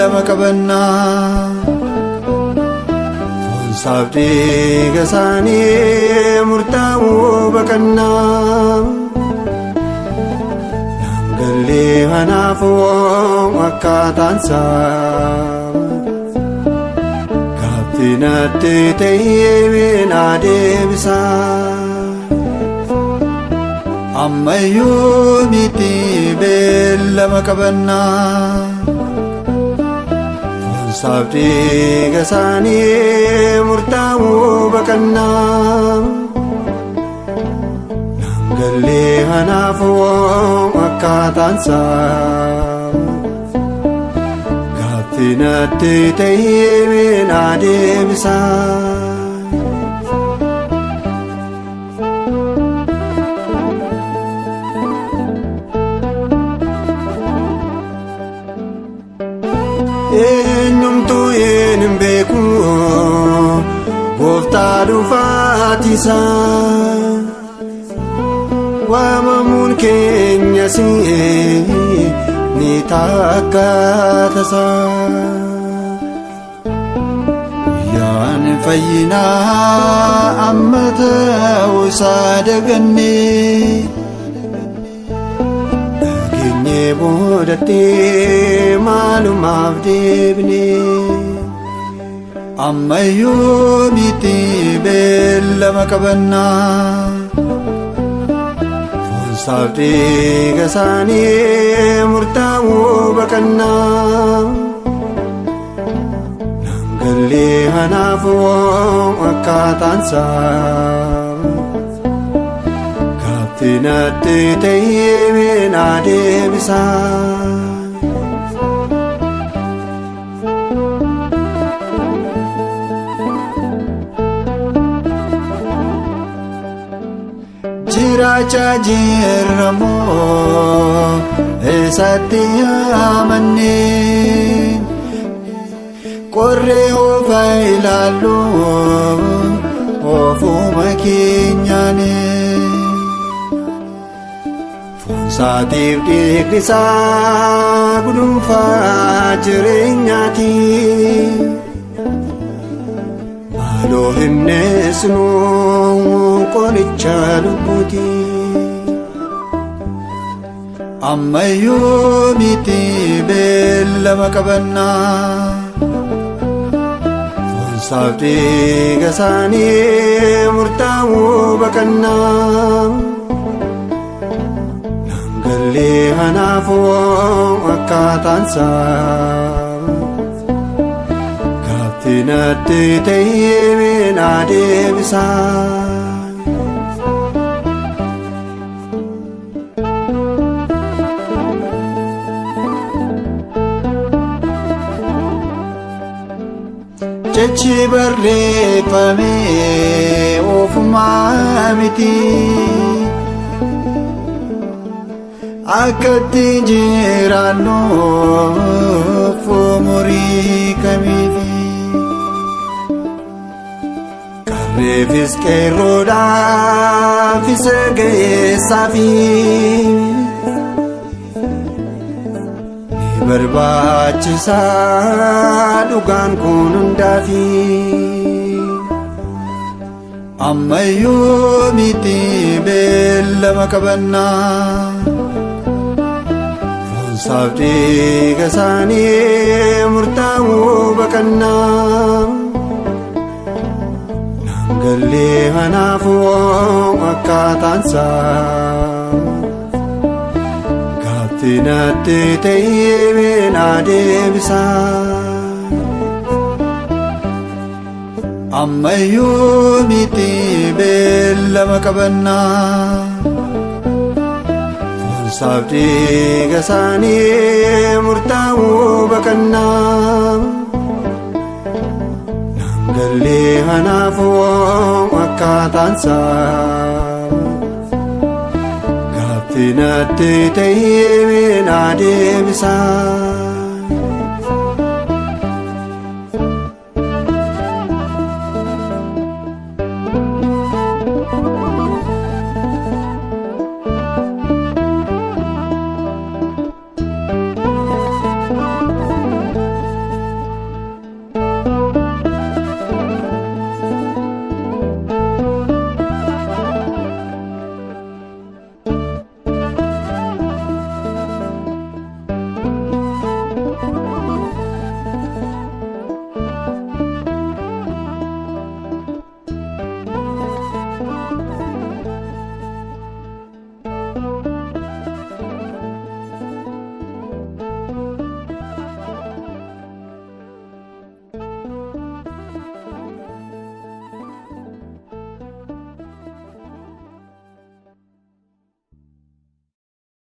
beellama qabannaa. Foonsaaf dhiiga isaanii murtaa'uu baqannaa. Naangallee kanaafuu akkaataansaa. Gaaffii natti ta'ee na deebisaa. Ammayyuu miti beellama qabannaa. Foonsaaf dhiiga isaanii murtaa'uu baqannaa. Naangallee kanaafuu akkaataansaa. Gaaffii natti ta'ee na deebisaa. Eenyumtuu hin beeku gooftaa dhufaatisaa. Waamamuun keenyas ni taakkaatasaa. Guyyaan fayyinaa amma ta'uusaa dagannee. Dhageenyee boodattee maalumaaf deebinee. Ammayyuu miti beellama qabannaa. Foonsaaf dhiiga isaanii murtaa'uu baqannaa. Naangallee kanaafuu akkaataansaa. Gaaffii natti ta'ee na deebisaa. Jiraachaa jirra moo eessatti amannee? Qorree ofa ilaallu ofuma keenyaani. Foonsaatiif dhiigni isaa guduunfaa jireenyaati. Maaloo himneesnu qoricha lubbuuti. Ammayyuu miti beellama qabannaa. Foonsaaf dhiiga isaanii murtaa'uu baqannaa. Naangallee kanaafuu akkaataansaa. Gaaffii natti ta'ee na deebisaa. Jechi barreeffamee ofumaa miti. Akka ittiin jiraannuuf umurii kamiifi. Qarreefis qeerroodhaaf isa ga'eessaafi. Ni barbaachisaa dhugaan kun hundaafi. Ammayyuu miti beellama qabannaa. Foonsaaf dhiiga isaanii murtaa'uu baqannaa. Naangallee kanaafuu akkaataansaa. Gaaffii natti ta'ee na deebisaa. Ammayyuu miti beellama qabannaa. Foonsaaf dhiiga isaanii murtaa'uu baqannaa. Naangallee kanaafuu akkaataansaa. Gaaffii natti ta'ee na deebisaa.